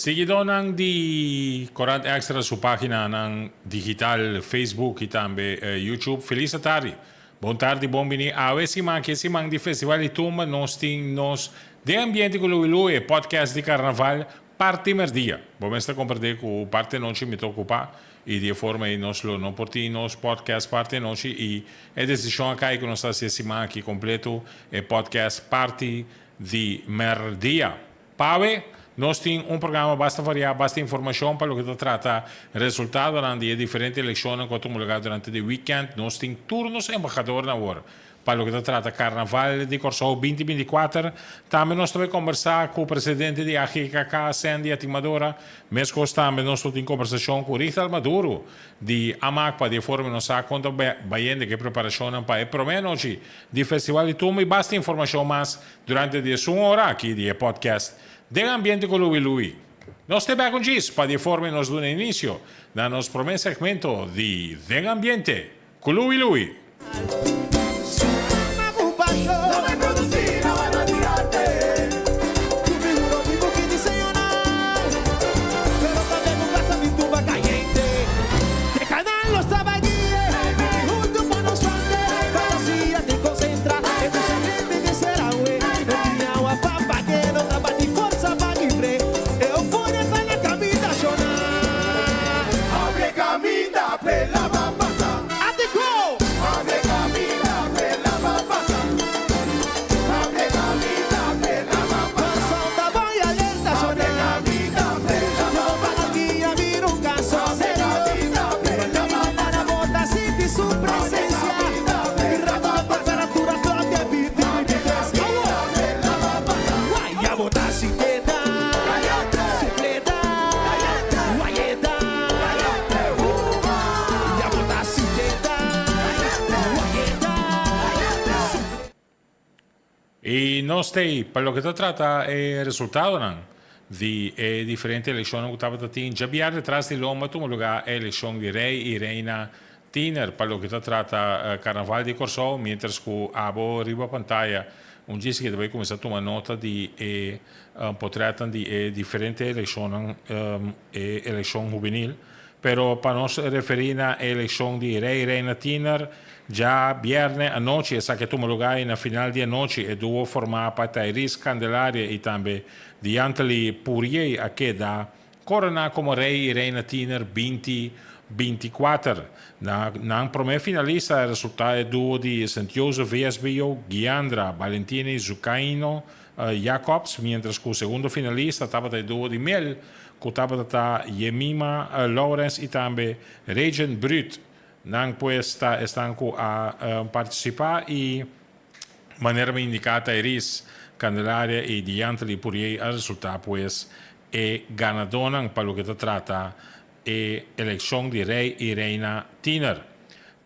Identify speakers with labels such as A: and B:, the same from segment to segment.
A: Siguidónan di Korant Extra su páginanan digital Facebook i tambe YouTube, felis atardi. Bon tardi, bon bini. Awe siman aki e siman di Festival di Tumba nos tin nos Den Ambiente ku Louie Louie, e podcast di Karnaval parti merdia. Bo mester komprendé ku parti anochi mi ta okupá i di e forma ei nos lo no por tin nos podcast parti anochi i e desishon a kai ku nos ta hasi e siman aki kompleto e podcast parti di merdia. Pawe, nos tin un programa basta variá, basta informashon pa loke ta trata resultadonan di e diferente elekshonnan ku a tuma lugá durante di wikènt. Nos tin tur nos embahadornan awor pa loke ta trata Karnaval di Kòrsou 2024. Tambe nos ta bai kombersá ku presidente di AGKK, Sandy Atimadora. Meskos tambe nos lo tin kombersashon ku Richard Maduro di amak pa di e forma nos sa kon ta bayende ku e preparashonnan pa e promé anochi di Festival di Tumba i basta informashon mas Durante di esun ora aki di e podcast Den Ambiente ku Louie Louie, nos te bek un djis pa di e forma nos duna inisio na nos prome segmento di Den Ambiente ku Louie Louie. I nos t'ei pa loke ta trata e resultadonan di e diferente elekshonnan ku tabata tin djabièrnè tras di lomba tuma lugá e elekshon di rei i reina tiner pa loke ta trata Karnaval di Kòrsou miéntras ku abo riba pantaya un djis ke ta bai kuminsá tuma nota di e potrètnan di e diferente elekshonnan e elekshon hubenil. Pero pa nos referí na e elekshon di Rei Reina Tiner dja bièrnè anochi, esaki a tuma lugá i na final di anochi e duo formá pa Tyrese Candelaria i tambe Diantely Pourier a keda koroná komo Rei i Reina Tiner 2024. Na nan promé finalista a resultá e duo di Sint Jozef VSBO, Giandra Balentini Zucaino Jacobs, miéntras ku segundo finalista tabata e duo di Mel, ku tabata ta Jemima Lawrence i tambe Regent Brut. Nan pues ta esnan ku a partisipá i manera mi indiká Tyrese Candelaria i Diantely Pourier a resultá pues e ganadónan pa loke ta trata e elekshon di Rei i Reina Tiner.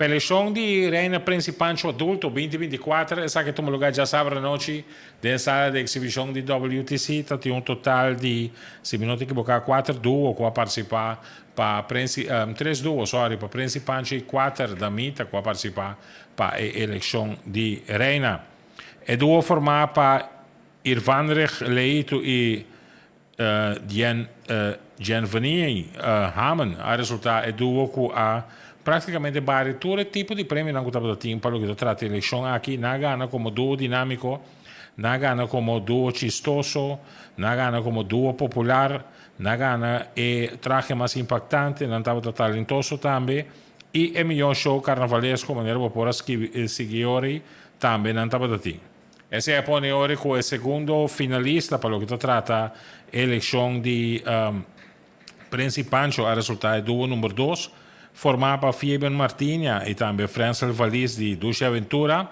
A: Pa elekshon di Reina Prince i Pancho Adulto 2024, esaki tuma lugá djasabra anochi den sala di eksibishon di WTC. Ta tin un total di, si mi no ta ekiboká, kuater duo ku a partisipá pa Prince i, tres duo, sorry, pa Prince i Pancho i kuater damita ku a partisipá pa e elekshon di Reina. E duo formá pa Irvanrich Leito i Dien Djenvenie Hamen a resultá e duo ku a práktikamente bari tur e tipo di premionan ku tabata tin pa loke ta trata e elekshon aki. Nan a gana komo duo dinámiko, nan a gana komo duo chistoso, nan a gana komo duo popular, nan a gana e trahe mas impaktante, nan tabata talentoso tambe i e mihó show karnavalesko manera bo por a sigui ori tambe nan tabata tin. Esei a pone ora ku e segundo finalista pa loke ta trata e elekshon di Prince Pancho a resultá e duo number dos, formá pa Fieben Martinia i tambe Frensel Valies di Dushi Aventura.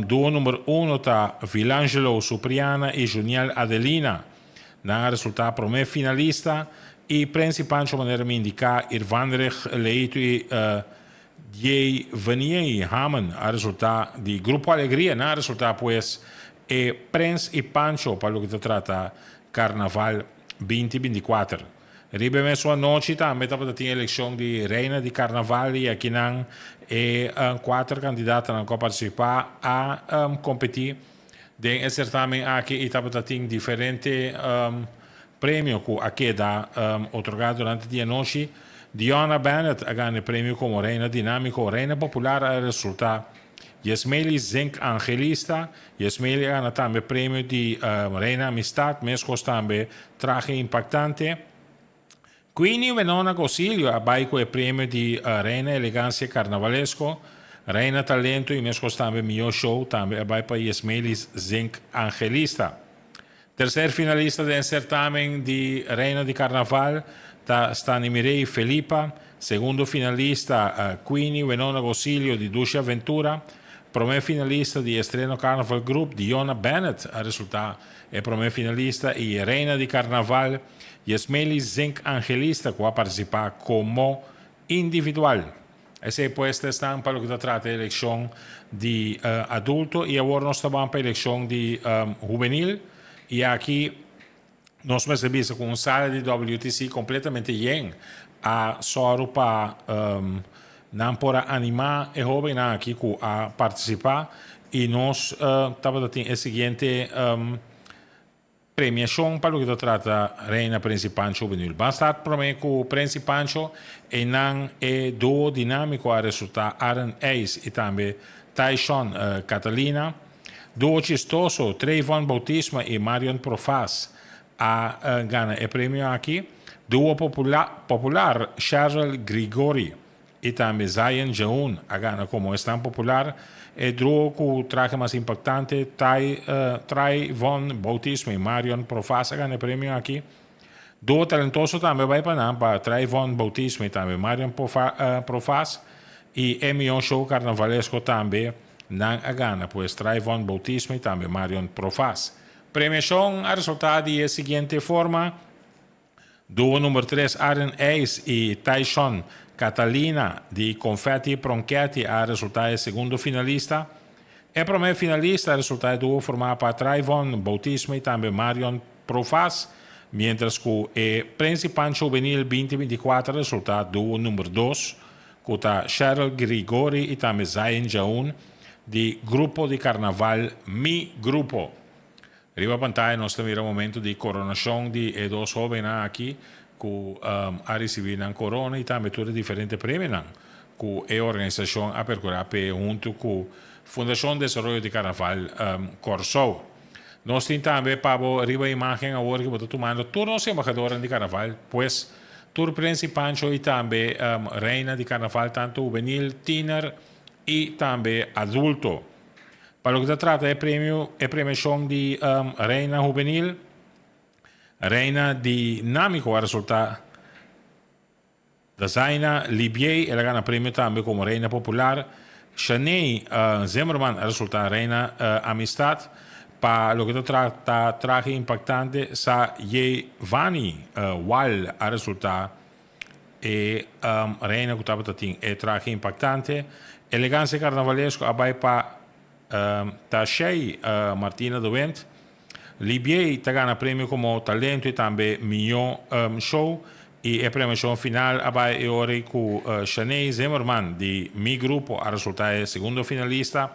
A: Duo number uno ta Vilangelo Supriana i Juniel Adelina. Nan a resultá promé finalista i Prince Pancho manera mi indiká Irvanrich Leito i Diei Veniei Hamen a resultá di Grupo Alegria. Nan a resultá pues e Prens i Pancho pa loke ta trata Karnaval 2024. Riba e mesun anochi tambe tabata tin elekshon di Reina di Karnaval i akinan e kuater kandidatonan ku a partisipá a kompetí den e sertamen aki i tabata tin diferente. premio ku a keda otorgá durante di anochi. Dionna Bennett a gana e premio komo Reina Dinámiko. Reina Popular a resultá Yesmely Zink Angelista. Yesmely a gana tambe premio di Reina Amistad, meskos tambe Trahe Impaktante. Queenie Wenona Gosilio a bai ku e premio di Reina Elegansia Karnavalesko, Reina Talento i meskos tambe Mihó Show tambe a bai pa Yesmely Zink Angelista. Terser finalista den sertamen di Reina di Karnaval ta Stanimirey Felipa, segundo finalista Queenie Wenona Gosilio di Dushi Aventura, promé finalista di Estreno Carnival Group Diona Bennett a resultá e promé finalista i Reina di Karnaval Yesmely Zink Angelista ku a partisipá komo individual. Esei pues ta esnan pa loke ta trata e elekshon di adulto i awor nos ta ban pa elekshon di hubenil i aki nos mester bisa ku un sala di WTC kompletamente yen a sòru pa nan por a animá e hóbennan aki ku a partisipá i nos tabata tin e siguiente Premiashon pa loke ta trata Reina Prinsi Pancho Hubenil. Ban start prome ku Prinsi Pancho, einan e duo dinamiko a resulta Aaron Eis i tambe Tyshon Catalina. Duo chistoso Trayvon Bautisma i Marion Profas a gana e premio aki. Duo popular Cheryl Grigori I tambe Zion Jeun a gana komo esnan popular. E duo ku trahe mas impaktante, Ty Trayvon Bautismo i Marion Profas a gana e premio aki. Duo talentoso tambe bai pa nan pa Trayvon Bautismo i tambe Marion Profas. I e mihó show karnavalesko tambe nan a gana, pues Trayvon Bautismo i tambe Marion Profas. Premiashon a resultá di e siguiente forma. Duo number tres Arjen Eis i Tyshon Catalina di Confetti Pronchetti a resultá e segundo finalista. E promé finalista a resultá e duo formá pa Trayvon Bautismo i tambe Marion Profas, miéntras ku e Prinsipan Juvenil 2024 a resultá duo number dos ku ta Cheryl Grigori i tambe Zayn Jaun di Grupo di Karnaval Mi Grupo. Riba pantaya nos ta mira momento di coronacion di e dos hobennan aki cu a ricibi nan corona y tambe tur e diferente premionan cu e organisacion a percura p'e hunto cu Fundacion Desaroyo di Carnaval Corsou. Nos tin tambe pa bo riba imagen awor cu bo ta tumando tur nos embahadornan di Carnaval, pues tur Prins y Pancho y tambe Reina di Carnaval tanto hubenil, tiener y tambe adulto. Pa loke ta trata e premio, e premiashon di Reina Hubenil, Reina Dinamico a resulta Dazaina Libiey, el a gana premio tambe komo Reina Popular. Shaney Zimmerman a resulta Reina Amistad. Pa loke ta trata trahe impaktante, Sa Yevani Wal a resulta E reina ku tabata tin e trahe impaktante, elegansia karnavalesko a bai pa Tashey Martina de Wind. Libiey ta gana premio komo talento i tambe mihó show i e premiashon final a bai e ora ku Shaney Zimmerman di Mi Grupo a resultá e segundo finalista.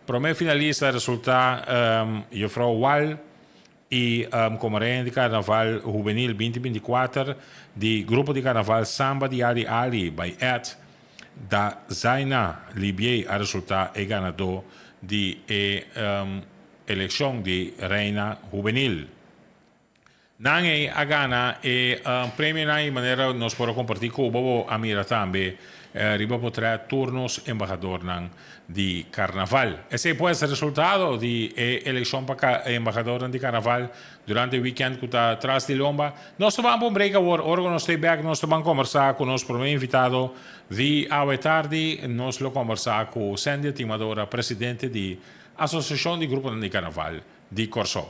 A: Promé finalista a resultá Juffrouw Wal. I komo reina di karnaval hubenil 2024 di grupo di karnaval Samba di Ali Ali by Ed da Zaina Libiey a resultá e ganadó di e elekshon di reina hubenil. Nan ei a gana e premionan i manera nos por a kompartí ku bo bo a mira tambe riba potrèt tur nos embahadornan di Carnaval. Esey pues resultado di e eleccion pa embahadornan di Carnaval durante e weekend cu ta tras di lomba. Nos ta ban pa un break awor, ora cu nos ta bek nos ta ban combersa cu nos prome invitado di awe tardi. Nos lo combersa cu Sandy Timadora, presidente di Asociacion di Gruponan di Carnaval di Corsou.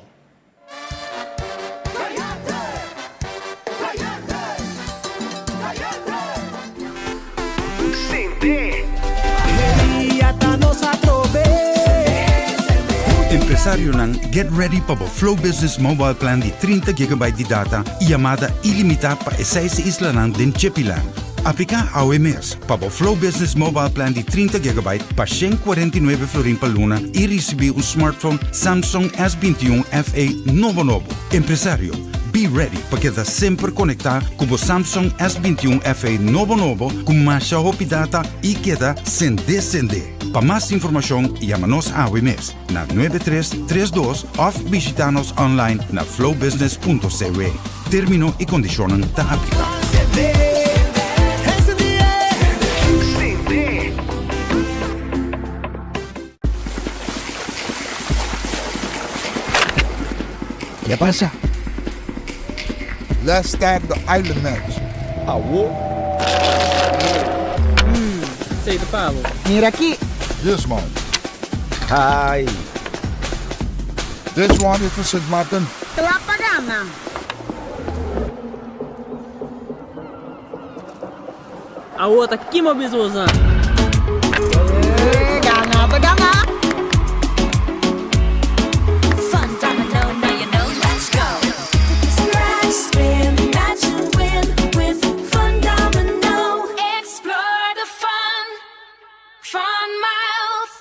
B: Empresarionan, get ready pa bo Flow Business Mobile Plan di 30 gigabyte di data y yamada ilimita pa e seis islanan den Chepiland. Aplica awe mes pa bo Flow Business Mobile Plan di 30 gigabyte pa 149 florin pa luna y ricibi un smartphone Samsung S21 FE nobo nobo. Empresario, Be ready pa keda semper konektá ku bo Samsung S bintiun FE nobo nobo ku masha hopi data i keda sendé sendé. Pa mas informashon yama nos awe mes na 9332 òf bishitá nos online na flowbusiness.cw. Término i kondishonnan ta apliká.
C: Ke a pasa?
D: Let's start the island match.
C: Awo.
E: Mm, esei ta pa bo.
C: Mira aki.
D: This one.
C: Hai.
D: This one is for Sint Maarten.
F: Kla pa gana.
E: Awo ta kima bisosa.
F: Gana ta gana.
G: Fun domino, now you know, let's go. Scratch, spin, match and win with Fun Domino. Explore the fun, fun miles.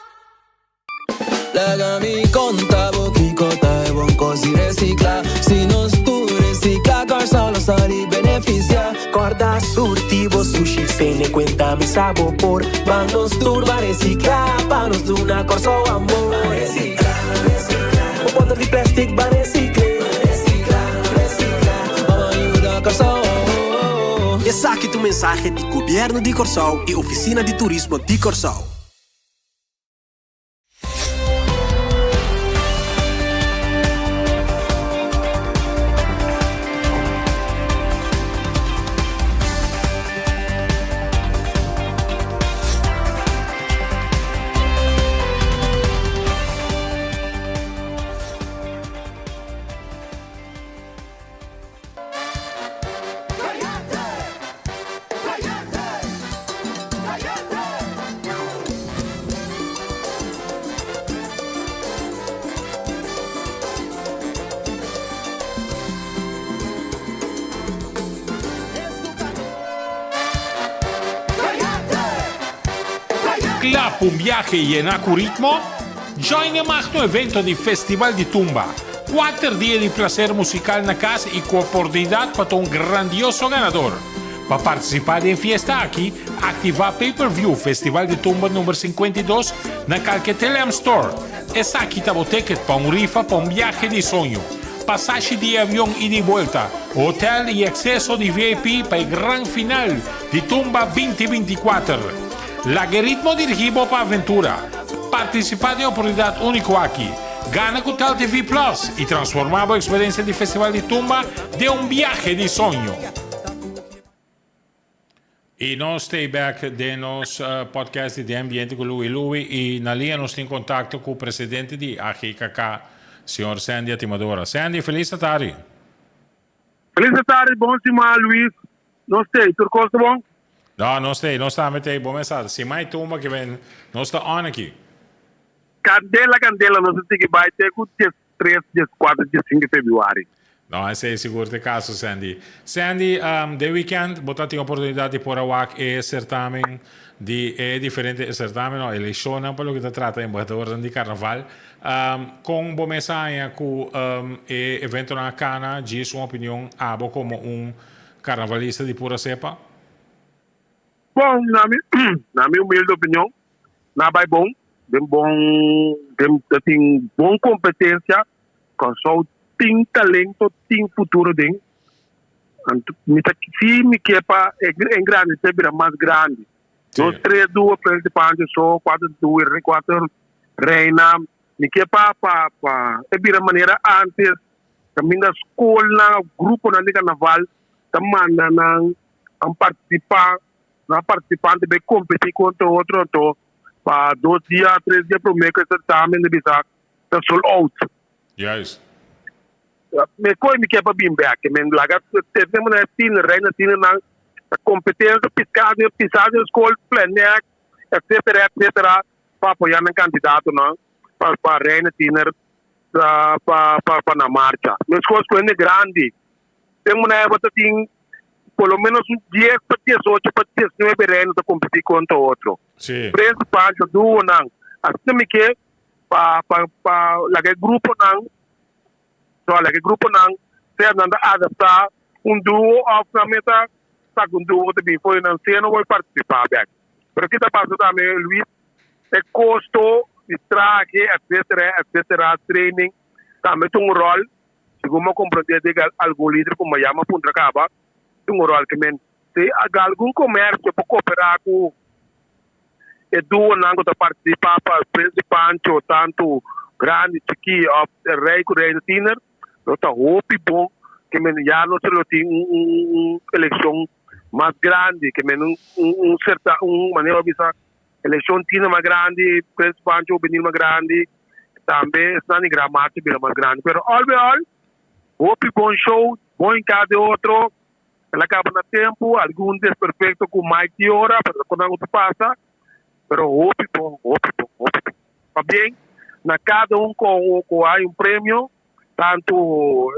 H: Laga mi konta bo kiko ta e bon kos di resikla. Si nos tur resikla, Kòrsou lo sali benefisiá.
I: Kòrda surti bo sushi, tene kuenta mi sa bo por. Ban nos tur ban resikla, pa nos duna Kòrsou amor.
H: Ban resikla, resikla.
I: Bo bòter di plèstik ban resikl'é.
H: Ban resikla, resikla. Ban yuda Kòrsou.
J: Esaki ta un mensahe di Gobièrnu di Kòrsou i Ofisina di Turismo di Kòrsou.
A: Kla pa un biahe yená ku ritmo? Join e magno evento di Festival di Tumba, kuater dia di plaser musikal na kas i ku oportunidat pa ta un grandioso ganador. Pa partisipá den fiesta aki, aktivá Pay Per View Festival di Tumba number 52 na kalke Teleam Store. Esaki ta bo ticket pa un rifa pa un biahe di soño, pasashi di avion ida i buelta, hotel i akseso di VIP pa e gran final di Tumba 2024. Laga e ritmo dirigí bo pa aventura. Partisipá den e oportunidat úniko aki. Gana ku Tel TV Plus i transformá bo eksperensia di Festival di Tumba den un biahe di soño. I nos ta bek den nos podcast di Den Ambiente ku Louie Louie i na lia nos tin kontakto ku presidente di AGKK, señor Sandy Atimadora. Sandy, felis atardi.
K: Felis atardi, bon siman Luis. Nos t'ei, tur kos ta bon?
A: No, nos t'ei, nos tambe t'ei. Bo mester sa, siman e tumba ke ben, nos ta on aki.
K: Kandela, kandela, nos a sigui bai te ku 3, 14, 15 februari.
A: No, esei sigur ta e kaso, Sandy. Sandy, den weekend bo ta tin oportunidat di por a wak e sertamen di e diferente sertamen o elekshonnan pa loke ta trata embahadornan di karnaval. Kon bo mes a haña ku e eventonan a kana? Djis un opinion abo komo un karnavalista di pura sepa.
K: Bon, na mi na mi humilde opinion, na bai bon, den bon den ta tin bon competencia, Kòrsou tin talento, tin futuro den, anto mi ta si mi ke pa e engrandece bira mas grandi, nos tres duo principante so, kuater duo kuater reina, mi ke pa pa pa e bira manera antes, kaminda skolnan of gruponan di karnaval ta manda nan a participa, nan participante bay competi contra otro anto pa dos dia, tres dia prome cu e certamen ta bisa ta sold out.
A: Juist.
K: Me coy mi kier pa bin bek, men laga te manera tiener, reina tiener nan ta competencia pisca den pisa den school, plenek, etcetera, etcetera pa apoya nan candidatonan pa pa reina tiener pa pa pa nan marcha. Mescos cu hende grandi. Den manera bo ta tin por lo menos un dies pa diesocho pa diesnuebe reino ta competi contra otro.
A: Sí.
K: Prens Pancho, duonan. Asina mi ke pa pa pa laga e gruponan, so laga e gruponan Sea nan ta adaptá un duo òf nan mes ta saka un duo ku ta bin for di nan seno por partisipá bèk. Pero ki ta pasa tambe Luis, e kosto di trahe etsetera etsetera, training tambe ta un ròl, segun mi a komprondé di algun lider ku mi a yama puntra kaba, ta un ròl ke men si algun komersio por koperá ku e duonan ku ta partisipá pa Prins di Pancho tantu grandi, chikí òf rei ku reina tiner. Lo ta hopi bon ke men ya nos lo tin un un un elekshon mas grandi ke men un un un serta un manera bo bisa elekshon tina mas grandi Prins Pancho benir mas grandi tambe esnan di Gran Marcha bira mas grandi pero al by al hopi bon show bon hinká den otro el a kaba na tempu algun desperfecto ku Mike di ora pero ta konan ku ta pasa pero hopi bon hopi bon hopi bon. Pabien na kada un ku hay un premio, tantu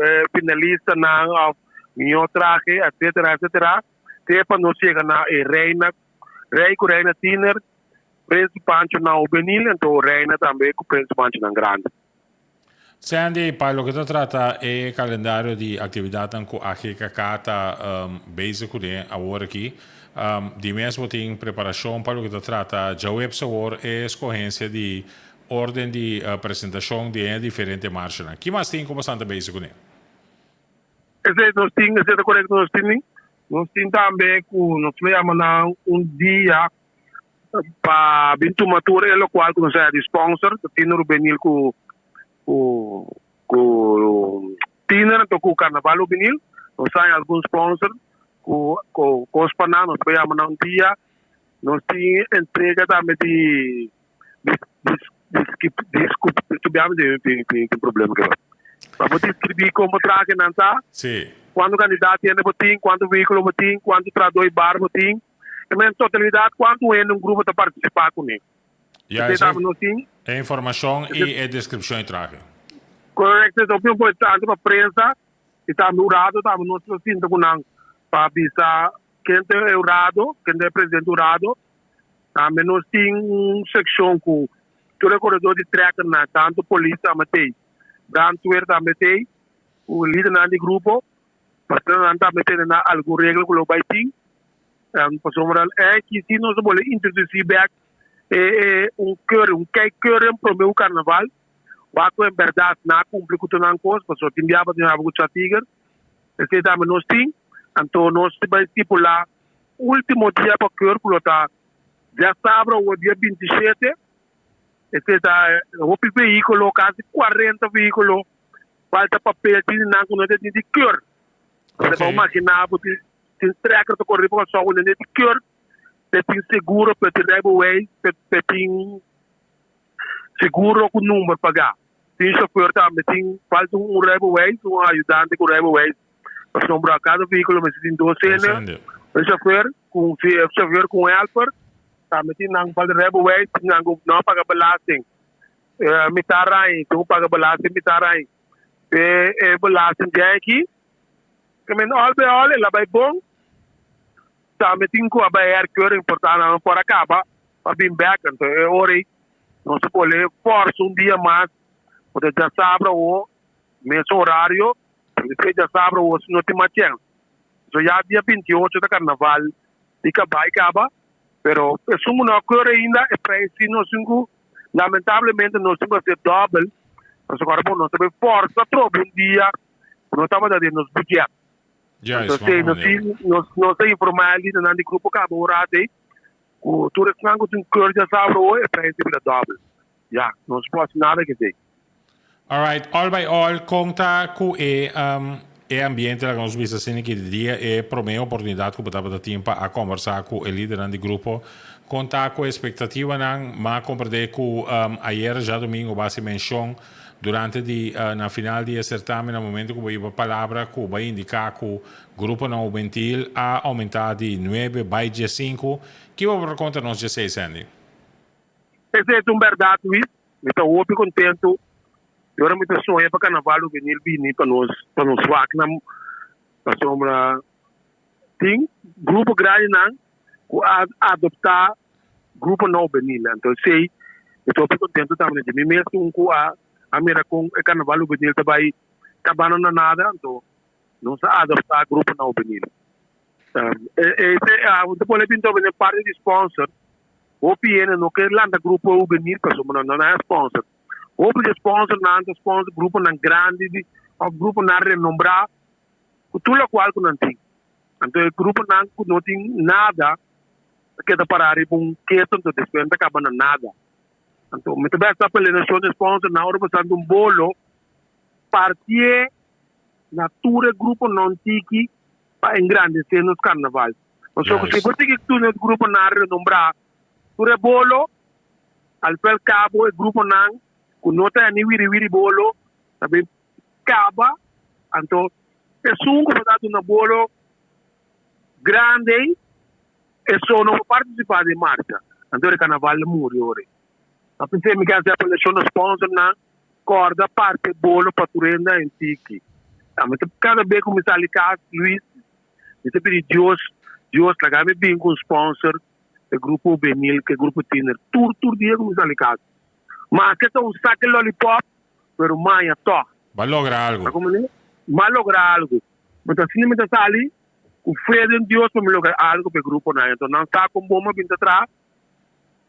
K: e finalistanan of mihó trahe etcetera etcetera, te pa nos yega na e reina, rei ku reina tiner, prens di panchonan hubenil anto reina tambe ku prens di panchonan grandi.
A: Sandy, pa loke ta trata e kalendario di aktividatnan ku AGKK ta bezig kuné awor aki, di mes bo tin preparashon pa loke ta trata djaweps awor e eskohensia di orden di presentashon den e diferente marshanan. Ki mas tin ku bosan ta bezig kuné?
K: Esei nos tin, esei ta korekto nos tin. Nos tin tambe ku nos lo yama nan un dia Pa bin tuma tur e locual cu nos a di sponsor, ta Tino Rubenil cu cu cu Tiner anto cu Carnaval Rubenil. Nos haña algun sponsor cu cu cos pa nan, nos por yama nan un dia. Nos tin entrega tambe di di di di di di tin problema ke pa bo describi con bo traha nan ta, cuanto candidato hende bo tin, cuanto vehiculo bo tin, cuanto trahador y bar bo tin. E men totalidat kuantu hende un grupo ta partisipá kuné.
A: Ya,
K: Esei
A: esei
K: tabata nos tin.
A: e informashon i e deskripshon e trahe.
K: Korekto, esei hopi importante pa prensa i tambe hurado tambe nos lo sinta ku nan pa bisa ken ta e hurado, ken ta e presidente hurado. Tambe nos tin un sekshon ku tur e koredor di trèkernan, tantu polis tambe t'ei, brandweer tambe t'ei, ku lidernan di grupo. Pasobra nan tambe tene na algun regla ku lo bai tin. Pasobra e aki si nos a bole introdusí bèk e e un keuring, un kijkkeuring promé ku karnaval. Wak ku en bèrdat nan a kumpli ku tur nan kos, pasobra tin biaha pa tin haba ku chatiger. Esei tambe nos tin. Anto nos ta bai stipulá último dia pa keur ku lo ta djasabra o dia 27. Esei ta hopi vehíkulo, kasi 40 vehíkulo. Falta papel tin di nan ku no ta tin di keur. Bo ta imaginá bo tin tin trekker ta kore riba Kòrsou ku no ta di keur, pe tin seguro, pe tin rijbewijs, pe pe tin seguro ku number pagá. Tin shofèr tambe tin falta un rijbewijs, un ayudante ku rijbewijs. Pasobra kada vehíkulo mester tin dos hende, un shofèr ku un shofèr ku un helper. Tambe tin nan ku falta rijbewijs, tin nan ku no a paga belasting. Mitar aña, tin ku paga belasting mitar aña. E e belasting di aki, ke men al bij al el a bai bon. Tambe tin ku a bai herkeuring por ta nan no por a kaba pa bin bek. Anto e ora ei nos a pone fòrsa un dia mas, pasobra djasabra awo mes orario, pero despues djasabra awo si no tin mas chèns. So ya dia 28 ta karnaval di kabai kaba, pero esun ku no a keur ainda e prijs si nos tin ku Lamentablemente nos tin ku hasié dòbel, pasobra ora bo no ta bay forsa atrobe un dia ku no tabata den nos budget.
A: Juist,
K: Entonces
A: mama
K: nos
A: manera.
K: tin nos nos ta informá e lidernan di grupo kaba un rato ei ku tur esnan ku tin keur djasabra hoy e prijs ta bira dòbel. Ya, nos por hasi nada ku esei.
A: Alright, all by all, kon ta ku e e ambiente laga nos bisa asina ki di dia e prome oportunidat ku bo tabata tin pa a kombersá ku e lidernan di grupo, kon ta ku e espektativanan? M'a komprendé ku ayer djadumingu bo hasi menshon durante di na final di e sertamen na momento ku bo iba palabra ku bo a indiká ku gruponan hubentil a oumentá di nuebe bai diesinku. Ki bo por konta nos djesei, Sandy?
K: Esei ta un bèrdat, Luis. Mi ta hopi kontentu i ora mi ta soña pa karnaval hubenil bini pa nos pa nos wak-nan pasobra tin grupo grandinan ku a adoptá gruponan hubenil. Anto esei mi ta hopi kontentu tambe. Di mi mes un ku a mira kon e karnaval hubenil ta bai kabando na nada. Anto. Nos a adoptá gruponan hubenil. E ta pone pinta den parti di sponsor. Hopi hende no ke lanta grupo hubenil pasobra nan no a sponsor. Hopi di e sponsornan ta sponsor gruponan grandi di òf gruponan renombrá ku tur lokual ku nan tin. Anto e gruponan ku no tin nada ta keda pará riba un keto anto despues nan ta kaba na nada. Anto mi ta bèsta apel'é na shon di sponsornan ora bo santa un bolo partié na tur e gruponan tiki pa engrandesé nos karnaval. Pasobra si bo sigui tur nos gruponan renombrá tur e bolo, al fin al kabo e gruponan ku no ta ni wiri wiri bolo ta bin kaba. Anto esun ku bo ta duna bolo grandi ei, esun no por partisipá den marcha. Anto e karnaval a muri ora ei. Ta pensé mi ke hasi apelashon na sponsornan. Corda parti e bolo pa tur hende en tiki. Ami ta cada be cu mi sali cas, Luis, mi ta pidi Dios, Dios laga mi bin cu un sponsor, e grupo juvenil, cu e grupo tiener, tur tur dia cu mi sali cas. Maske ta un sac e lollipop, pero maña toch.
A: Ba logra algo.
K: Sa como ne? Ba logra algo. Mi ta asina mi ta sali cu fe den Dios pa mi logra algo pa e gruponan. Enton nan sa con bon mi a bin ta traha,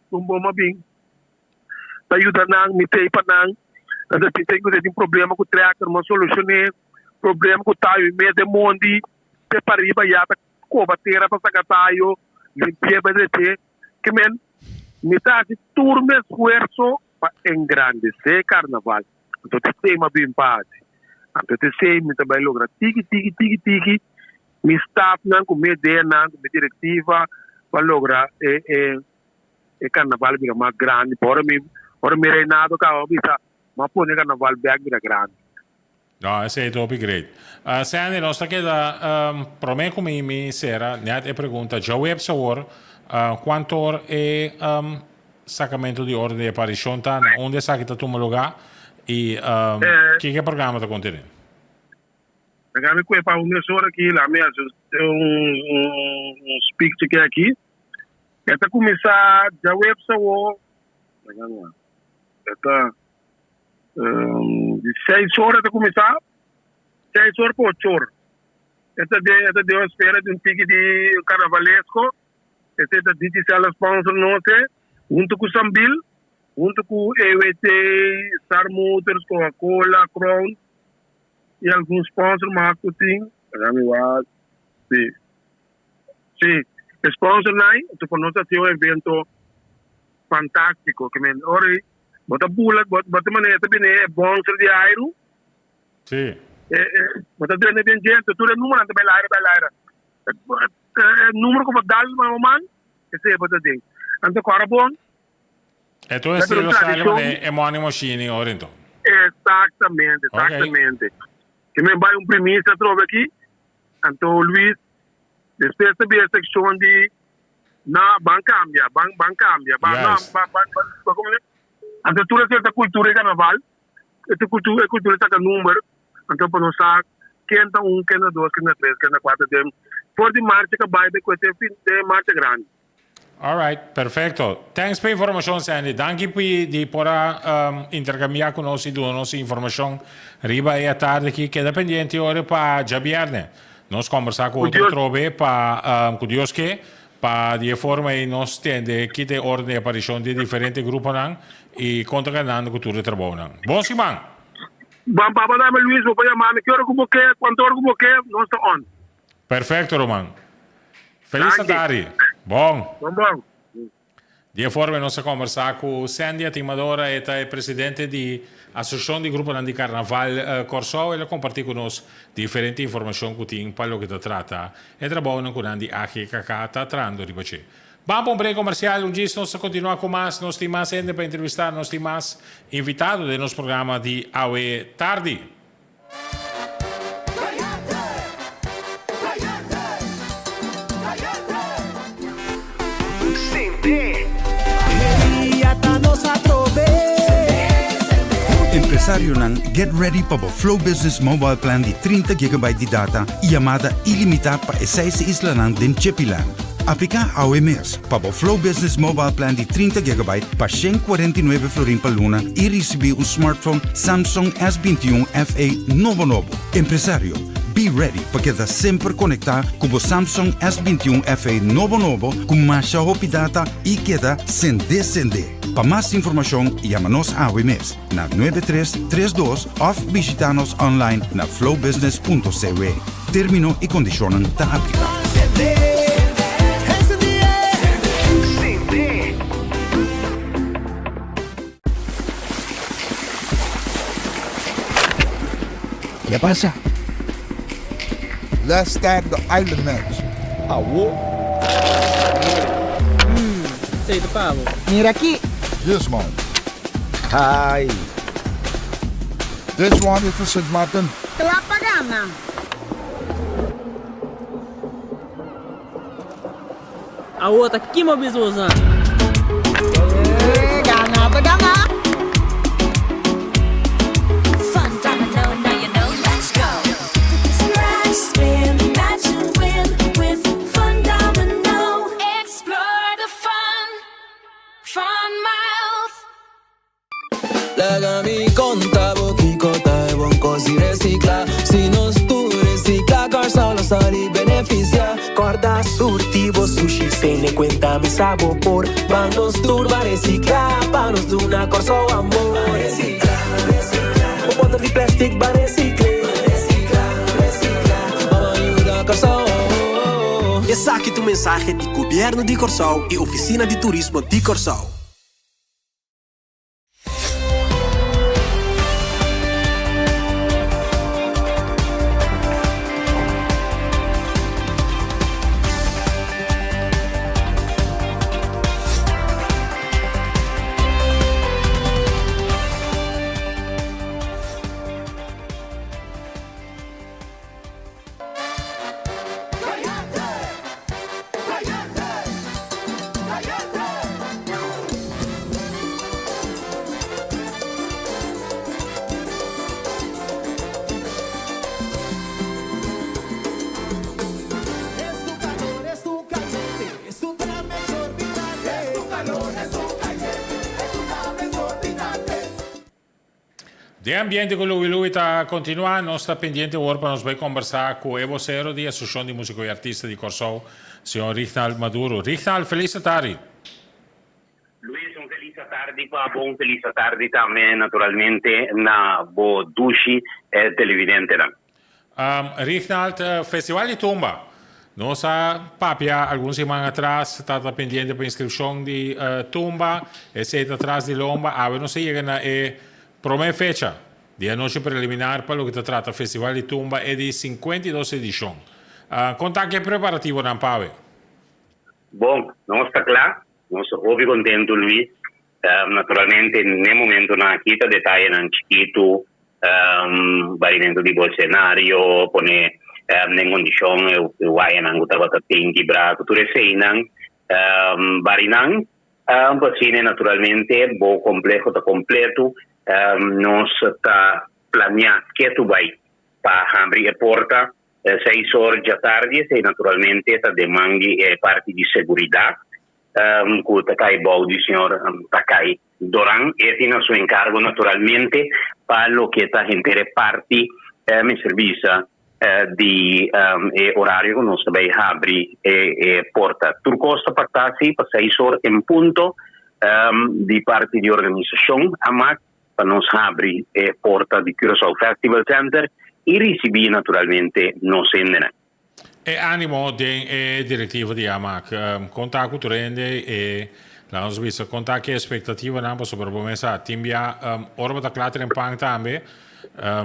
K: con bon mi a bin. Ta yuda nan, mi t'ei pa nan. Nan ta sinti ku tin problema ku trèker, mi a solushoné problema ku tayo i mes den mondi te pariba ya ta koba tera pa saka tayo, limpi'é pa dreché. Ke men, mi ta hasi tur mi esfuerso pa engrandesé karnaval. Anto ta esei mi a bin pa hasi. Anto ta esei mi ta bai logra tiki tiki tiki tiki mi stafnan ku mi ideanan ku mi direktiva pa logra e e. E carnaval bira mas grandi. Pa ora mi ora mi reinado caba mi bisa mi a pone carnaval bek bira grandi.
A: No, esei ta hopi great. Sandy, nos ta keda prome ku mi mi sera net e pregunta djaweps awor, kuantu or e sakamento di orden di aparishon ta, na unda esaki ta tuma lugá i kiko e programa ta kontene?
K: Laga mi kue pa un mes ora aki, laga mi hasi un speak chikí aki. E ta kuminsá djaweps awor, e ta di seis ora e ta kuminsá, seis ora pa ocho ora. E ta den e ta den un esfera di un tiki di karnavalesko, esei ta Digicel a sponsor nos e, huntu ku Sambil, huntu ku EWT, Star Motors, Coca-Cola, Crown i algun sponsor mas ku tin. Laga mi wak, si. Sí, e sponsor nai, enton pa nos hasi un evento fantástiko. Ke men ora ei bo ta bula, bo bo ta manera ta bini e bonser di airu.
A: Sí.
K: E e bo ta drenta den dje, enton tur e numeronan ta bai laira bai laira. E e numero ku bo dal na bo man, esei bo ta den. Anto kòrda bon.
A: E tur estilo sali manera e money machine ora enton.
K: Exactamente, exactamente. Ke men bai un primisia atrobe aki. Anto Luis despues ta bira seccion di na ban cambia, ban ban cambia, ban na ban ban ban como ne? Anto tur esei ta cultura di carnaval, e cultura e cultura saca number, anto pa nos sa ken ta un, ken ta dos, ken ta tres, ken ta cuatro den for di marcha ka bai bay cu e fin den marcha grandi.
A: Alright, perfecto. Thanks pa e informacion Sandy. Danki pi di por a intercambia cu nos y duna nos e informacion riba e atardi aki. Keda pendiente ora pa djabierne. Nos combersa cu otro atrobe pa cu Dios ke pa di e forma ey nos tende kita e orden di aparicion di e diferente gruponan y con ta ganando cu tur e trabounan. Bon siman!
K: Ban papa dame Luis bo por yama mi ki ora cu bo ke, cuanto ora cu bo ke, nos ta on.
A: Perfecto ruman. Feliz Atari. Bon.
K: Bon bon.
A: Di e forma nos a combersa cu Sandy Atimadora, e ta e presidente di Asociacion di Gruponan di Carnaval Corsou. El a comparti cu nos diferente informacion cu tin pa loke ta trata e trabounan cu nan di AGKK ta trahando riba dje. Ban pa un break comercial, un djis nos ta continua cu mas. Nos tin mas hende pa entrevista, nos tin mas invitado den nos programa di awe tardi.
B: Empresarionan, get ready pa bo Flow Business Mobile Plan di 30 gigabyte di data y yamada ilimita pa e seis islanan den Chepiland. Aplica awe mes pa bo Flow Business Mobile Plan di 30 gigabyte pa 149 florin pa luna y ricibi un smartphone Samsung S21 FE nobo nobo. Empresario, Be ready pa keda semper konektá ku bo Samsung S 21 FE nobo nobo ku masha hopi data i keda sendé sendé. Pa mas informashon yama nos awe mes na 9332 òf bishitá nos online na flowbusiness.cw. Término i kondishonnan ta apliká.
C: Ke pasa?
D: Let's start the island match.
C: Awo.
E: Hmm, esei ta pa bo.
F: Mira aki.
D: This one.
C: Hai.
D: This one is for Sint Maarten.
F: Kla pa gana.
E: Awor ta kima bisa boso.
F: Gana ta gana.
G: Fun domino, now you know, let's go. Scratch, spin, match and win with Fun Domino. Explore the fun, fun miles.
H: Laga mi konta bo kiko ta e bon kos di resiklá. Si nos tur resiklá, Kòrsou lo sali benefisiá. Kòrda surti bo sushi, tene kuenta mi sa bo por. Ban nos tur ban resiklá, pa nos duna Kòrsou amor. Resiklá, resiklá, bo bòter di plèstik ban resikl'é. Resiklá, resiklá, ban yuda Kòrsou.
J: Esaki ta un mensahe di Gobièrnu di Kòrsou i Ofisina di Turismo di Kòrsou.
A: Den ambiente ku Louie Louie ta kontinuá, nos ta pendiente awor pa nos bai kombersá ku e bosero di Asosiashon di Músiko i Artista di Kòrsou, señor Rignald Maduro. Rignald, felis atardi.
L: Luis, un felis atardi pa bo, un felis atardi tambe naturalmente na bo dushi televidentenan.
A: Rignald, Festival di Tumba. Nos a papia algun siman atras, ta ta pendiente pa inscripcion di Tumba, esey ta tras di lomba. Awe nos a yega na e prome fecha di anochi preliminar pa loke ta trata Festival di Tumba e di 52 edicion. Con ta ki e preparativonan pa awe?
L: Bon, nos ta cla. Nos ta hopi contento, Luis. Naturalmente n'e momentonan aki ta detayenan chikitu, barimento di bo escenario, pone den condicion e wayanan cu tabata tin kibra, cu tur eseinan barinan. Pa asina naturalmente bo compleho ta completo. Nos ta planea ketu bai pa habri e porta seis or djatardi, esei naturalmente ta deman di e parti di seguridad. Ku ta kai bou di señor Takai Doran. E tin na su enkargo naturalmente pa loke ta henter e parti mester bisa di e orario ku nos ta bai habri e porta. Tur kos ta paktá si pa seis or en punto di parti di organisashon Amak pa nos habri e porta di Curaçao Festival Center i risibí naturalmente nos hendenan.
A: E animo den e directiva di Amak. Con ta cu tur hende e laga nos bisa con ta ki expectativanan pasobra bo mes a tin bia ora bo ta cla tren pan tambe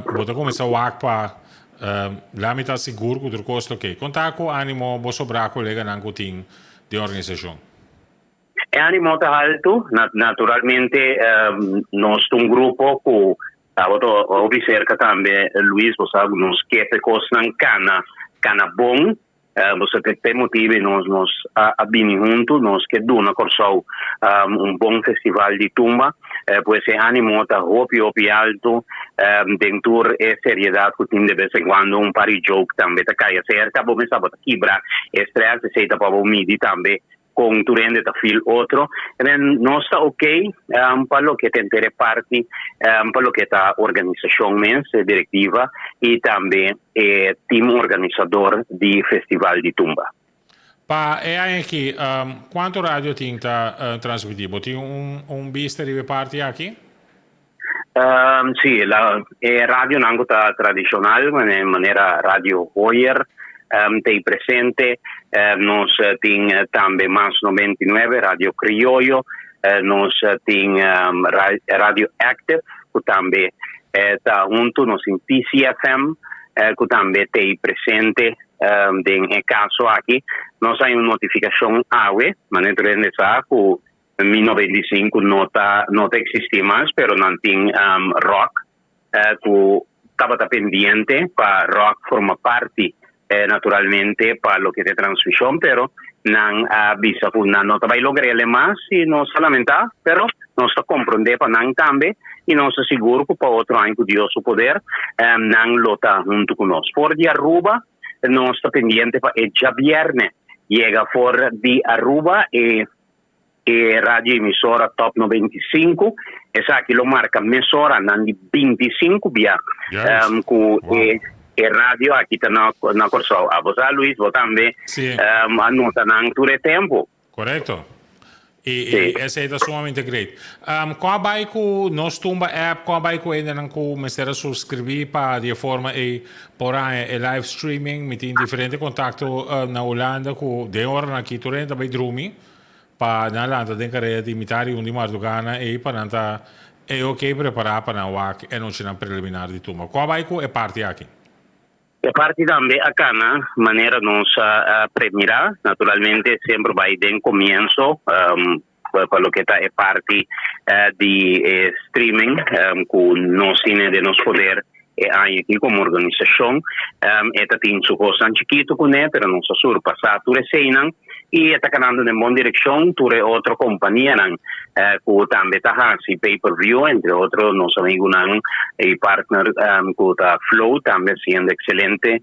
A: bo ta cuminsa wak pa la mi ta sigur cu tur cos ta ok. Con ta cu animo bo sobra coleganan cu tin den organisacion?
L: E animo ta haltu. Naturalmente nos ta un grupo cu tabata hopi cerca tambe Luis, bo sa cu nos ke pa e cosnan cana cana bon. Bo sa te motibe nos nos a bini hunto, nos ke duna Corsou un bon festival di tumba. Pues e animo ta hopi hopi haltu den tur e seriedad cu tin de bes en cuando un par di joke tambe ta caya cerca. Bo mester bo ta kibra e stress, esey ta pa bo midi tambe. Kon tur hende ta feel otro. En nos ta ok pa loke ta henter e parti pa loke ta organisashon mes, e direktiva i tambe e team organisador di Festival di Tumba.
A: Pa e aña aki, kuantu radio tin ta transmití? Bo tin un bista riba e parti aki?
L: Sí, e radionan ku ta tradishonal, manera Radio Hoyer ta ei presente. Nos tin tambe Mas 99, Radio Krioyo, nos tin Radio Active ku tambe ta huntu, nos tin TCFM ku tambe ta ei presente den e kaso aki. Nos hay un notifikashon awe, manera tur hende sa ku Mi 95 no ta no ta existi mas pero nan tin rock cu tabata pendiente pa rock forma parti naturalmente pa loke ta e transmision pero nan a bisa cu nan no ta bay logrele mas y nos ta lamenta pero nos ta comprende pa nan tambe y nos ta sigur cu pa otro aña cu Dios su poder nan lo ta hunto cu nos. For di Aruba nos ta pendiente pa e djabierne yega for di Aruba e E radio emisora Top 95, esaki lo marca mesora nan di 25 bia cu e radio aki ta na Corsou. Abo sa Luis, bo tambe a nota nan tur e tempo.
A: Correcto. Y esey ta sumamente great. Con a bay cu Nos Tumba app, con a bay cu hendenan cu mester a suscribi pa di e forma ey por haña e live streaming? Mi tin diferente contacto na Hulanda cu den oranan aki tur hende ta bay drumi pa nan lanta den careda di mitad di un di mardugana ey pa nan ta ey ok prepara pa nan wak e nochinan preliminar di tumba. Con a bay cu e parti aki?
L: E parti tambe a cana manera nos a premira, naturalmente semper bay den comienso pa loke ta e parti di e streaming cu nos tine den nos poder e aña aki como organisacion. E ta tin su cosnan chikito cune pero nos a surpasa tur eseynan y e ta canando den bon direccion. Tur e otro companianan cu tambe ta haci pay per view, entre otro nos amigunan y partner cu ta Flow tambe haciendo excelente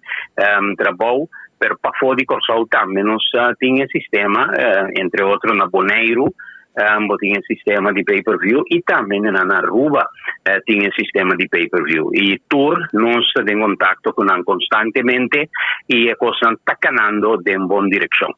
L: trabou, pero pafó di Kòrsou tambe nos tin e sistema, entre otro na Boneiru bo tin e sistema di pay per view y tambe na Aruba tin e sistema di pay per view y tur nos ta den contacto cu nan constantemente y e cosnan ta canando den bon direccion.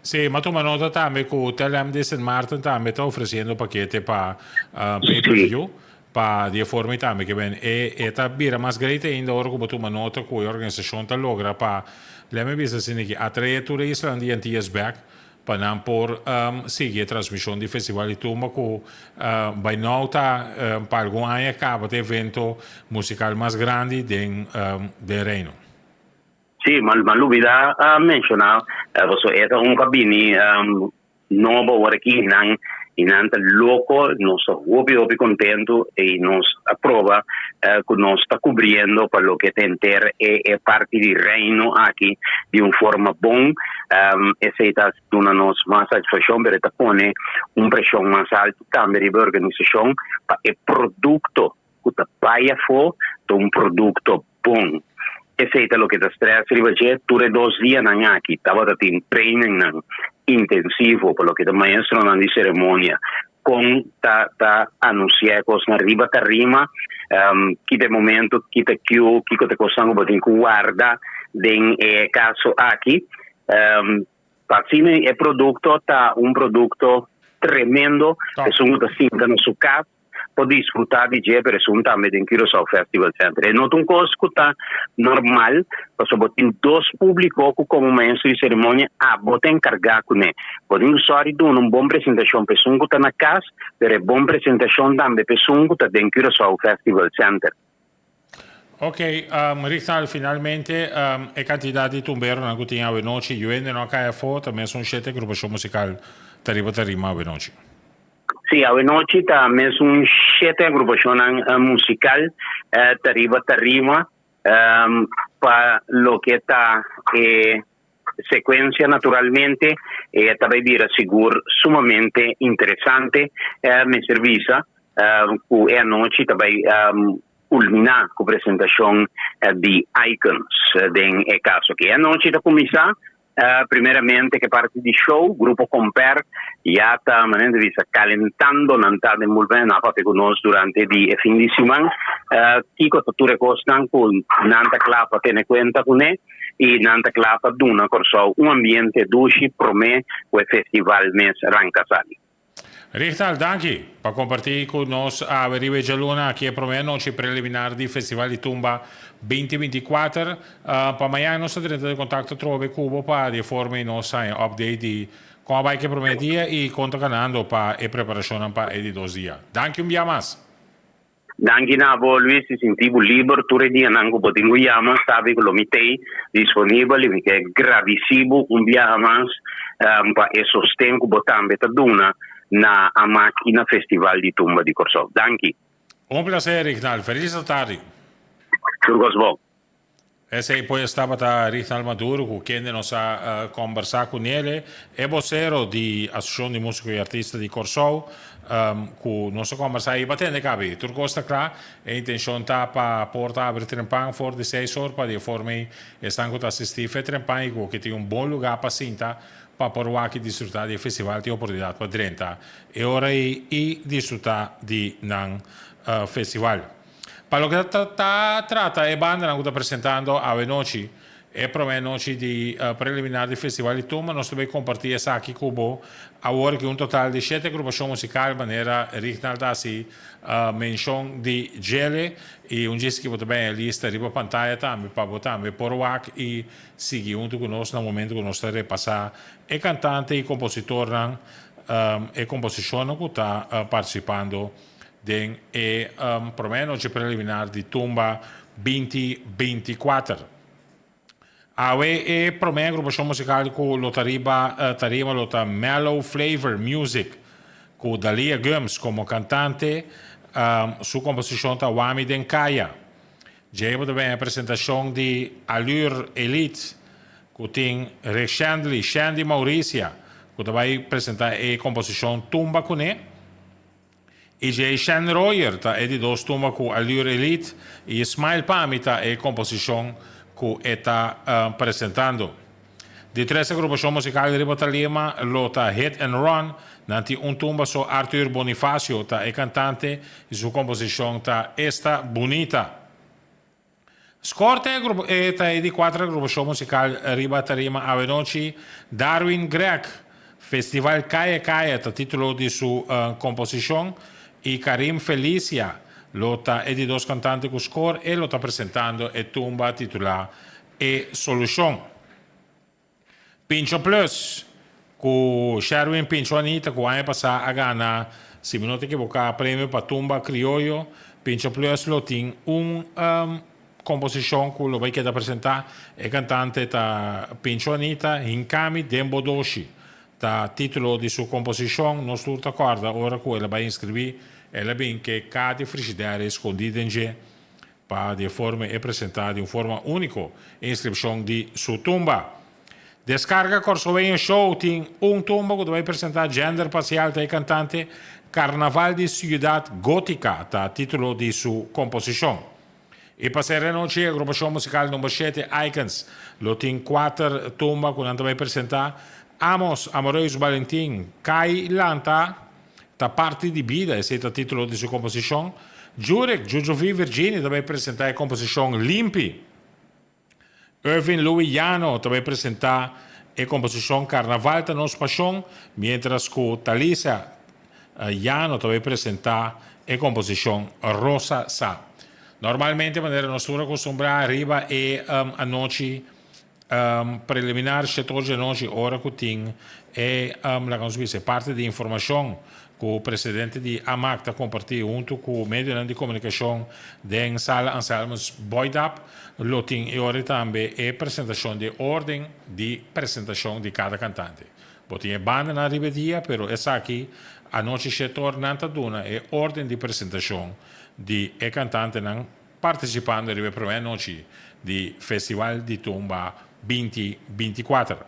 A: Sí, m'a tuma nota tambe ku TLM di Sint Maarten tambe ta ofresiendo pakete pa pay per view pa di e forma ei tambe ke ben e e ta bira mas great ainda ora ku bo tuma nota ku e organisashon ta logra pa lèt mi bisa asina aki atrae tur e islanan di Antillas bèk pa nan por sigui e transmishon di Festival di Tumba ku by now ta pa algun aña kaba ta e evento musikal mas grandi den den Reino.
L: Sí, ma ma lubida a menciona, pasobra e ta un cu a bini nobo awor aki, nan y nan ta loco, nos ta hopi hopi contento y nos a proba cu nos ta cubriendo pa loke ta henter e e parti di Reino aki di un forma bon, esey ta duna nos mas satisfaccion, pero e ta pone un presion mas alto tambe riba e organisacion pa e producto cu ta bay afo ta un producto bon. Esey ta loke ta stress riba dje. Tur e dos dianan aki tabata tin trainingnan intensivo pa loke ta maestronan di ceremonia con ta ta anuncia e cosnan riba tarima, ki ta e momento, ki ta cue, kico ta e cosnan cu bo tin cu warda den e caso aki. Pa asina e producto ta un producto tremendo, esun cu ta sinta na su cas por disfruta di dje pero esun tambe den Curaçao Festival Center. E no ta un cos cu ta normal pasobra bo tin dos publico cu como maestro di ceremonia abo ta encarga cune. Bo tin cu sori duna un bon presentacion pa esun cu ta na cas pero e bon presentacion tambe pa esun cu ta den Curaçao Festival Center.
A: Ok, Richard, finalmente e cantidad di tumberonan cu tin awenochi, yuende no a cay afo, ta mesun shete agrupacion musical ta riba tarima awenochi.
L: Sí, awenochi ta mesun shete agrupacionnan musical ta riba tarima pa loke ta e secuencia naturalmente e ta bay bira sigur sumamente interesante. Mester bisa cu e anochi ta bay culmina cu presentacion di Icons den e caso aki. E anochi ta cuminsa. Primeramente ke parti di show, Grupo Comper ya ta manera di bisa calentando nan ta den bullpen, nan a papia cu nos durante di e fin di siman kico ta tur e cosnan cu nan ta cla pa tene cuenta cune y nan ta cla pa duna Corsou un ambiente dushi prome cu e festival mes ranca sali.
A: Richtal, danki pa kompartí ku nos awe riba e djaluna aki e promé anochi preliminar di Festival di Tumba 2024. Pa mañan nos ta drenta den kontakto atrobe ku bo pa di e forma ei nos haña update di kon a bai ku e promé dia i kon ta ganando pa e preparashonnan pa e di dos dia. Danki un bia mas.
L: Danki na bo Luis i sinti bo liber tur e dianan ku bo tin ku yama sabi ku lo mi tei disponibel i mi ke gradisi bo un biaha mas pa e sosten ku bo tambe ta duna na Amak i na Festival di Tumba di Kòrsou. Danki.
A: Un placer Rignal. Feliz atardi.
L: Tur kos bon.
A: Esei pues tabata Rignal Maduro ku kende nos a kombersá ku nele, e bosero di Asosiashon di Músiko i Artista di Kòrsou, ku nos a kombersá i batende kabi. Tur kos ta kla, e intenshon ta pa porta abri trempan for di seis or pa di e forma ei esnan ku ta asistí fe trempan i ku ke tin un bon lugá pa sinta pa por wak i disfrutá di e festival tin oportunidat pa drenta e ora ei i disfrutá di nan festival. Pa loke ta ta trata e bandanan ku ta presentando awe nochi, e promé nochi di preliminar di Festival di Tumba, nos ta bay kompartí esaki ku bo awor ku un total di shete agrupashon musikal manera Rignald a hasi menshon di djele i un djis ki bo ta bay e lista riba pantaya tambe pa bo tambe por wak i sigui huntu ku nos na momento ku nos ta repasá e kantante i kompositornan e komposishonnan ku ta partisipando den e promé nochi preliminar di Tumba 2024. Awe e promé agrupashon musikal ku lo ta riba tarima lo ta Mellow Flavor Music ku Dalia Gumbs komo kantante, su komposishon ta Wami den Kaya. Djei bo ta ben e presentashon di Allure Elite ku tin Reshandly Shandy Mauricia ku ta bai presentá e komposishon Tumba Kuné. I djei Shan Royer ta e di dos tumba ku Allure Elite i Smile Pa Mi ta e komposishon ku e ta presentando. Di tres agrupashon musikal riba talima lo ta Hit and Run, nan tin un tumba so Arthur Bonifacio ta e kantante i su komposishon ta Esta Bunita. Score ta e ta e di cuater agrupacion musical riba tarima awenochi. Darwin Gregg, Festival Kaya Kaya ta titulo di su composicion y Karim Felicia lo ta e di dos cantante cu score e lo ta presentando e tumba titula E Solucion. Pincho Plus, ku Sherwin Pincho Anita ku aña pasá a gana, si mi no ta ekiboká, premio pa tumba krioyo. Pincho Plus lo tin un komposishon ku lo bai keda presentá. E kantante ta Pincho Anita, Hinkami den bo doshi ta título di su komposishon. Nos tur ta kòrda ora ku el a bai inskribí, el a bin ke ka di frishider skondí den dje. Pa di e forma e presentá di un forma úniko e inskripshon di su tumba. Deskarga Kòrsoueño Show tin un tumba ku ta bai presentá Gender Parcial ta e kantante, Karnaval di Siudat Gótika ta título di su komposishon. I pa sera e nochi agrupashon musikal number shete Icons lo tin kuater tumba ku nan ta bai presentá, Amos, Amoreus Balentin, Kai Lanta, Ta parti di bida, esei ta título di su komposishon. Jurek Jujovi Virginie ta bai presentá e komposishon Limpi. Irvin Louis Llano ta bai presentá e komposishon Karnaval ta nos pashon, miéntras ku Talisa Llano ta bai presentá e komposishon Rosa Sa. Normalmente manera nos tur a kustumbrá riba e anochi Preliminar shetor dje nochi ora ku tin e laga nos bisa e parti di informashon ku presidente di Amak ta kompartí huntu ku medionan di komunikashon den sala Anselmus Boydap lo tin e ora tambe e presentashon di e orden di presentashon di kada kantante. Bo tin e bandanan riba e dia pero esaki anochi shetor nan ta duna e orden di presentashon di e kantantenan participando riba e prome anochi di Festival di Tumba 2024.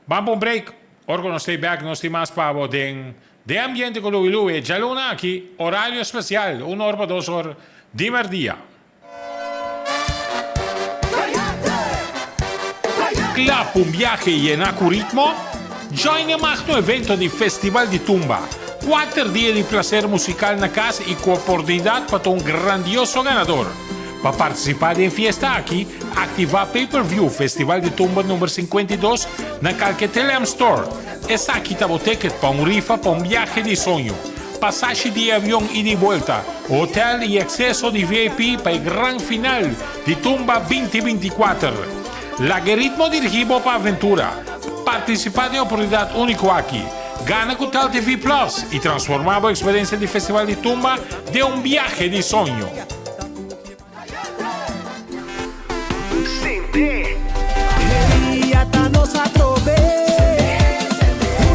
A: Ban pa un break, ora cu nos stay back nos tin mas pa bo den Den Ambiente cu Louie Louie djaluna aki, horario especial, un or pa dos or di merdia. kla pa un biahe yená ku ritmo? Join e magno evento di Festival di Tumba, kuater dia di plaser musikal na kas i ku oportunidat pa ta un grandioso ganador. Pa partisipá den fiesta aki, aktivá Pay Per View Festival di Tumba number 52 na kalke TeleAm Store. Esaki ta bo ticket pa un rifa pa un biahe di soño, pasashi di avion ida i buelta, hotel i akseso di VIP pa e gran final di Tumba 2024. Laga e ritmo dirigí bo pa aventura. Partisipá den e oportunidat úniko aki. Gana ku Tel TV Plus i transformá bo eksperensia di Festival di Tumba den un biahe di soño.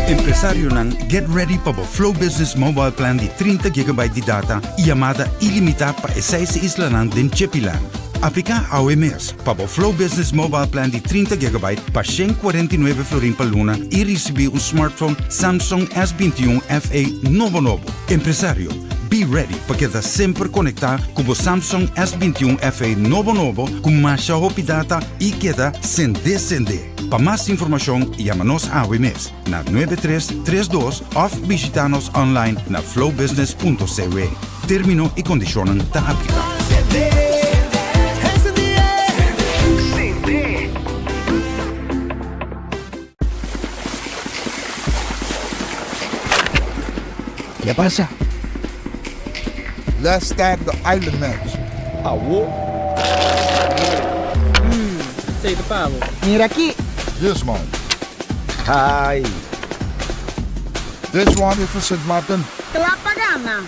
B: Empresarionan, get ready pa bo Flow Business Mobile Plan di 30 gigabyte di data i yamada ilimitá pa e seis islanan den Chepiland. Apliká awe mes pa bo Flow Business Mobile Plan di 30 gigabyte pa 149 florin pa luna i risibí un smartphone Samsung S21 FE nobo nobo. Empresario, Be ready pa keda semper konektá ku bo Samsung S21 FE nobo nobo ku masha hopi data i keda sendé sendé. Pa mas informashon yama nos awe mes na 9332 òf bishitá nos online na flowbusiness.cw. Término i kondishonnan ta apliká.
C: Ke pasa?
D: Let's start the island match.
C: Awo.
E: Hmm, esei ta pa bo.
F: Mira aki.
D: This one.
C: Hai.
D: This one is for Sint Maarten.
F: Kla pa gana.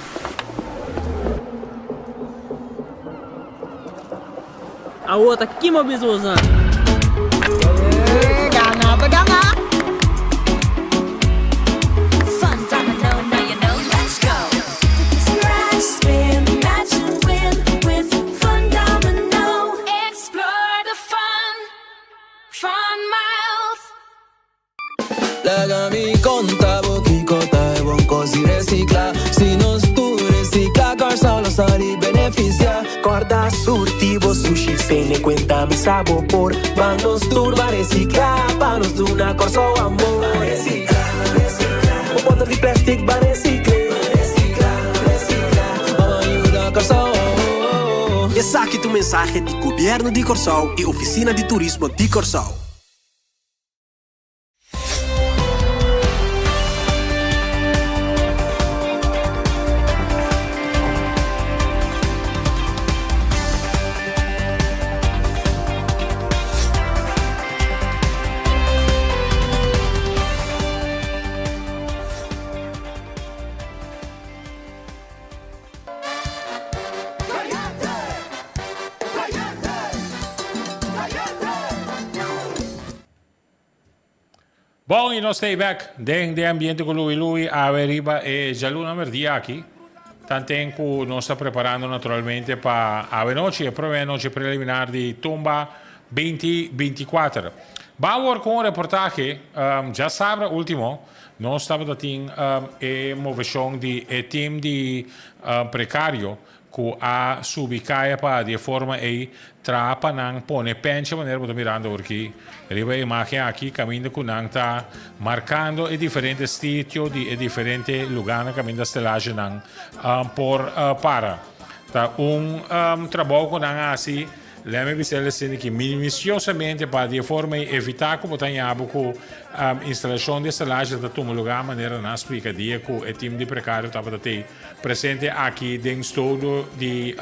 E: Awor ta kima bisa boso?
F: Gana ta gana!
G: Fun domino, now you know, let's go. Scratch, spin, match and win with Fun Domino. Explore the fun, fun miles.
H: Laga mi konta bo kiko ta e bon kos di resiklá. Si nos tur resiklá, Kòrsou lo sali benefisiá. Kòrda surti bo sushi, tene kuenta mi sa bo por. Ban nos tur ban resiklá, pa nos duna Kòrsou amor. Ban resiklá, resiklá, bo bòter di plèstik ban resikl'é. Ban resiklá, resiklá, ban yuda Kòrsou.
J: Esaki ta un mensahe di Gobièrnu di Kòrsou i Ofisina di Turismo di Kòrsou.
A: Bon y nos stay back den de ambiente cu Louie Louie awe riba e djaluna merdia aki. Tanten cu nos ta preparando naturalmente pa awe nochi, e prome nochi preliminar di Tumba 2024. Ban awor cu un reportahe, um, djasabra ultimo, nos tabata tin um, e movecion di e team di um, precario ku a subi kaya pa di e forma ei traha pa nan pone penche manera bo ta mirando aworki riba e imagen aki kaminda ku nan ta markando e diferente sitio di e diferente luganan kaminda stelagenan por para. Ta un trabou ku nan a hasi. Lemme bisa el esei ki minisiosamente pa di e forma ei evitá ku bo ta haña bo ku instalashon di estelage ta tuma lugá manera nan a splika dia ku e tim di prekario tabata tei presente aki den studio di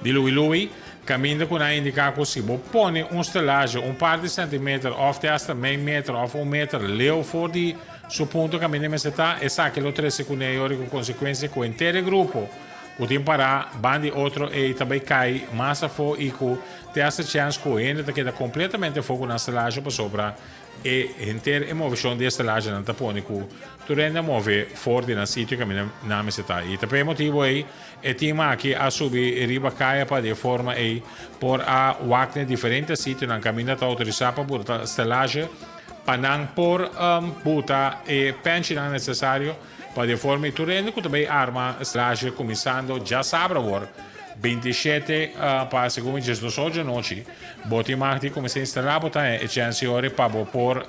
A: di Louis Louis kaminda ku nan a indiká ku si bo pone un stelage un par di sentimeter òf te asta mei meter òf un meter leu for di su punto kaminda e mester ta esaki lo trese kuné e ora ku konsekuensia ku henter e grupo Ku tin pará ban di otro ei ta bai kai mas afó i ku te hasta chèns ku hende ta keda kompletamente afó ku nan stelage pasobra e henter e moveshon di e stelagenan ta pone ku tur hende a move for di nan sitio kaminda nan mester ta. I ta pa e motibu ei e tim aki a subi riba kaya pa di e forma ei por a wak na e diferente sitionan kaminda ta outorisá pa buta stelage pa nan por buta e pènchinan nesesario. Pa di e forma ei tur hende ku ta bay arma stelage kuminsando djasabra awor. 27 pa segun mi 12 or djanochi bo tin mag di kuminsá instalá bo ta e chèns i ora pa bo por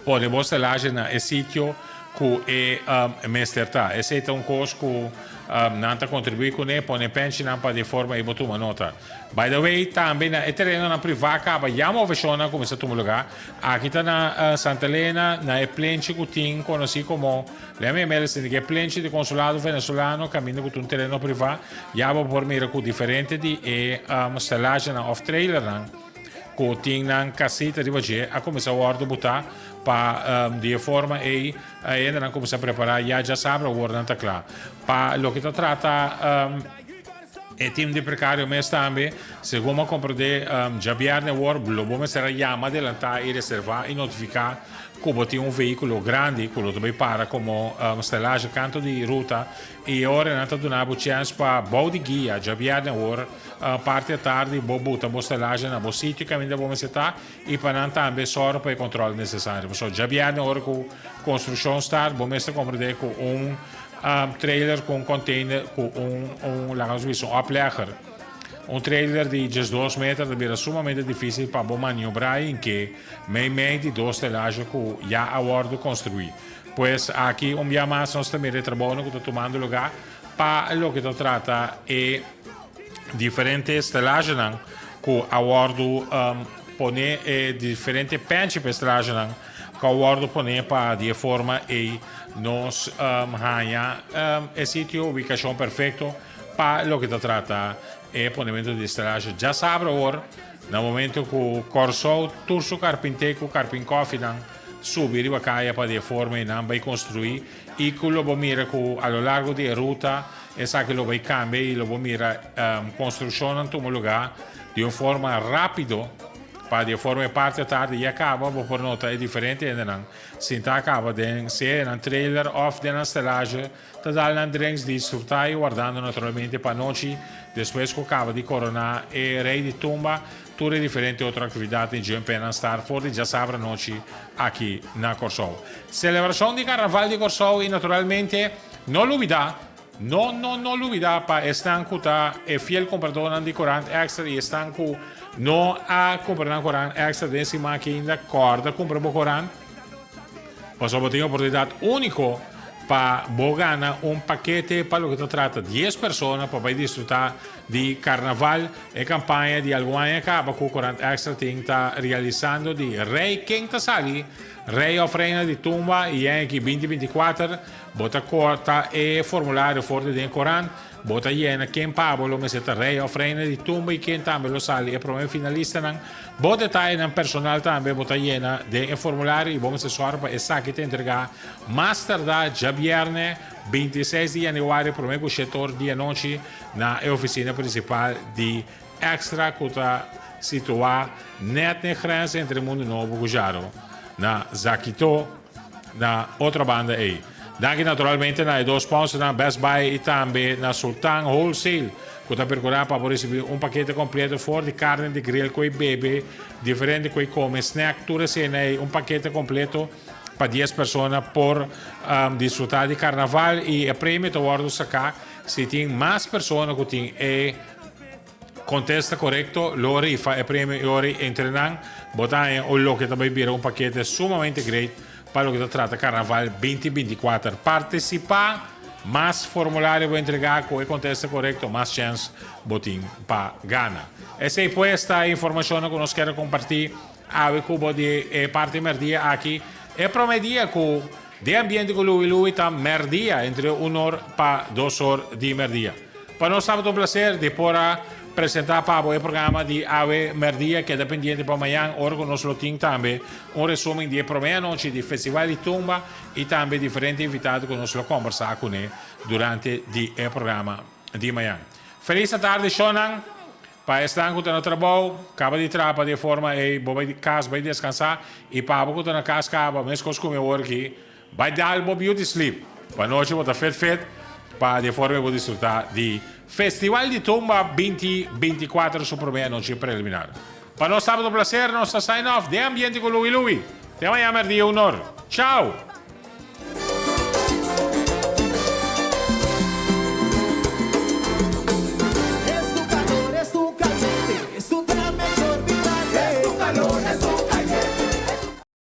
A: pone bo stelage na e sitio ku e mester ta. Esei ta un kos ku nan ta kontribuí kuné, pone penchinan pa di forma ei bo tuma nota. By the way, tambe na e terenonan privá kaba ya moveshonnan kuminsá tuma lugá. Aki ta na Santa Elena, na e plenchi ku tin konosí komo Lemme Mele sinti ku e plenchi di Konsulado Venezolano kaminda ku ta un tereno privá, ya bo por mira ku diferente di e stelagenan òf trailernan ku tin nan kasita riba dje a kuminsá wòrdu butá pa di e forma ei e hendenan kuminsá prepará ya djasabra awor nan ta kla. Pa loke ta trata e tim di prekario mes tambe, segun mi a komprendé djabièrnè awor lo bo mester a yama adelantá i reservá i notifiká ku bo tin un vehíkulo grandi ku lo ta bai para komo stelage kantu di ruta i e ora nan ta duna bo chèns pa bou di guia djabièrnè awor parti atardi bo buta bo stelage na bo sitio kaminda bo mester ta i pa nan tambe sòru pa e kòntròl nesesario. Pasobra djabièrnè ora ku konstrukshon start bo mester komprendé ku un trailer ku un container ku un un laga nos bisa un oplegger. Un trailer di 12 meter ta bira sumamente difícil pa bo maniobra i ke meimei di dos stelage ku ya a wòrdu konstruí. Pues aki un bia mas nos ta mira e trabounan ku ta tumando lugá pa loke ta trata e diferente stelagenan ku a wòrdu pone e diferente pènchi pa e stelagenan ku a wòrdu pone pa di e forma ei nos haña e sitio ubikashon perfekto pa loke ta trata e ponementu di stelage. Djasabra awor na momento ku Kòrsou tur su karpinté ku karpinkòfinan subi riba kaya pa di e forma ei nan bai konstruí i ku lo bo mira ku a lo largo di e ruta Esaki lo bai cambia y lo bo mira construccionnan tuma lugar di un forma rapido pa di e forma e parti atardi ya caba bo por nota e diferente hendenan sinta caba den sea nan trailer of den nan stelage ta dal nan drinks disfruta y wardando naturalmente pa anochi despues cu caba di corona e rey di tumba tur e diferente otro actividad den Jump en nan start for di djasabra anochi aki na Corsou. Celebracion di Carnaval di Corsou y naturalmente no lubida No, no, no lubida pa esnan ku ta e fiel kompradónan di Korant Extra i esnan ku no a kumpra nan Korant Extra den siman aki ainda, kòrda kumpra bo korant, pasobra bo tin oportunidat úniko pa bo gana un pakete pa loke ta trata dies persona pa bai disfrutá di Karnaval. E kampaña di algun aña kaba ku Korant Extra tin ta realisando di Rei Ken Ta Sali, Rei òf Reina di Tumba i Yankee binti 24. Bo ta corta e formulario for di den corant, bo ta yena ken pa bo lo mester ta rey of reina di tumba y ken tambe lo sali e prome finalistanan. Bo detayenan personal tambe bo ta yena den e formulario y bo mester sòru pa esaki ta entrega mas tardá djabierne 26 di januari prome ku shete or di anochi na e oficina principal di Extra ku ta situá net n'e grens entre Mundu Nobo ku Jaro na Zakito. Na otro banda ei. Danki naturalmente na e dos sponsornan Best Buy i tambe na Sultan Wholesale ku ta perkurá pa bo risibí un pakete kompleto for di karni di grill ku e bebe, diferente ku e kome, snack, tur esena ei, un pakete kompleto pa dies persona por disfrutá di karnaval i e premio ta wòrdu saká si tin mas persona ku tin e Contesta corecto, lo rifa e premio y ora entre nan bo ta haña un loke ta bay bira un pakete sumamente great pa loke ta trata Carnaval 2024. Participa, mas formulario bo entrega cu e contesta corecto, mas chance bo tin pa gana. Esey pues ta e informacionnan cu nos kier a comparti awe cu bo di e parti merdia aki. E prome dia cu den ambiente cu Louie Louie ta merdia entre un or pa dos or di merdia. Pa nos tabata un placer di por a presenta pa bo e programa di awe merdia. Keda pendiente pa mañan ora cu nos lo tin tambe un resumen di e prome anochi di Festival di Tumba y tambe diferente invitado cu nos lo combersa cune durante di e programa di mañan. Feliz atardi shownan. Pa esnan cu ta na trabou, caba di traha pa di e forma ey bo bay cas bay descansa y pa abo cu ta na cas caba mescos cu mi awor aki Bai dal bo beauty sleep. Pa nochi bo ta fet fet pa di e forma bo disfruta di Festival di Tumba 2024 su prome anochi preliminar. Pa nos tabata un placer, nos ta sign off den ambiente cu Louie Louie. Te mañana merdia un or. Ciao!
H: Balor.